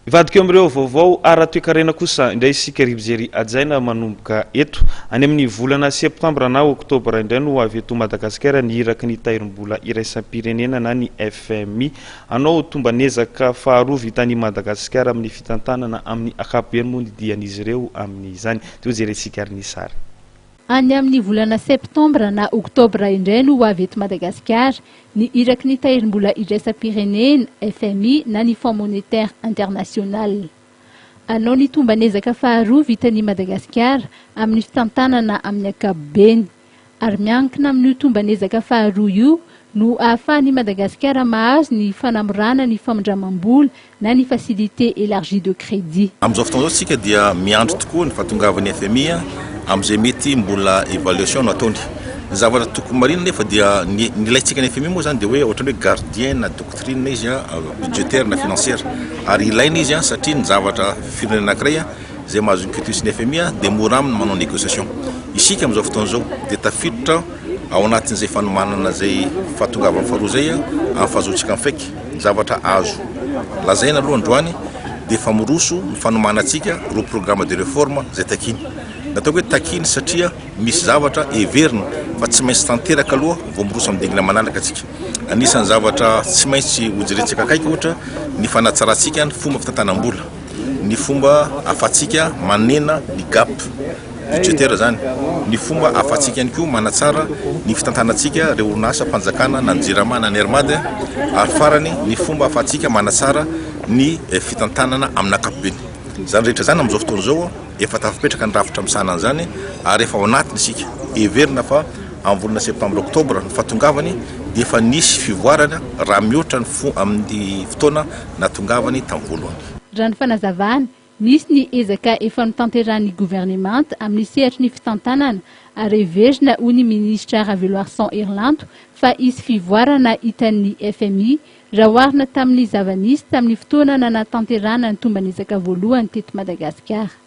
Hivadika eo amin'ireo vaovao ara-toekarena kosa indray isika ry mpijery hajaina manomboka eto. Any amin'ny volana septambra na oktobra indray no ho avy eto Madagasikara ny iraky ny Tahirimbola iraisam-pirenena na ny FMI. Hanao tomban'ezaka faharoa vitan'i Madagasikara amin'ny fitantanana amin'ny ankapobeny moa ny dian'izy ireo amin'izany. Dia hojerentsika ary ny sary. Any amin'ny volana septambra na oktobra indray no ho avy eto Madagasikara ny iraky ny Tahirimbola iraisam-pirenena, FMI, na ny Fonds monétaire international. Hanao ny tomban'ezaka faharoa vitan'i Madagasikara amin'ny fitantanana amin'ny ankapobeny. Ary miankina amin'io tomban'ezaka faharoa io no ahafahan'i Madagasikara mahazo ny fanamorana ny famindramam-bola na ny facilité élargie de crédit. Amin'izao fotoana izao isika dia miandry tokoa ny fahatongavan'ny FMI amin'izay mety mbola évaluation no ataony. Ny zavatra tokony marihina nefa dia ny ilaintsika ny FMI moa izany dia hoe ohatran'ny hoe gardien na doctrine izy budgétaire na financière ary ilaina izy satria ny zavatra firenena anankiray izay mahazo ny quitus ny FMI dia mora aminy manao négociation. Isika amin'izao fotoana izao dia tafiditra ao anatin'izay fanomanana izay fahatongavany faharoa izay amin'ny fahazoantsika ny FEC. Ny zavatra azo lazaina aloha androany dia efa miroso ny fanomanantsika ireo programme de réforme izay takiany. Nataoko hoe takiany satria misy zavatra heverina fa tsy maintsy tanteraka aloha vao miroso amin'ny dingana manaraka isika. Anisan'ny zavatra tsy maintsy hojerentsika akaiky ohatra ny fanatsarantsika ny fomba fitantanam-bola. ny fomba ahafahantsika manena ny gap budgétaire izany, ny fomba ahafahantsika ihany koa manatsara ny fitantanantsika ireo orinasam-panjakana na ny Jirama na ny Air Mad ary farany ny fomba ahafahantsika manatsara ny fitantanana amin'ny ankapobeny. Izany rehetra izany amin'izao fotoana izao efa tafapetraka ny rafitra misahana an'izany ary efa ao anatiny isika. Heverina fa amin'ny volana septambra oktobra ny fahatongavany dia efa nisy fivoarana raha mihoatra ny amin'ny fotoana nahatongavany tamin'ny voalohany. Raha ny fanazavana, nisy ny ezaka efa notanterahin'ny governemanta amin'ny sehatry ny fitantanana ary heverina hoy ny minisitra Raveloarison Herilanto fa hisy fivoarana hitan'ny fmi raha oharina tamin'ny zava-nisy tamin'ny fotoana nanatanterahana ny tomban'ezaka voalohany teto Madagasikara.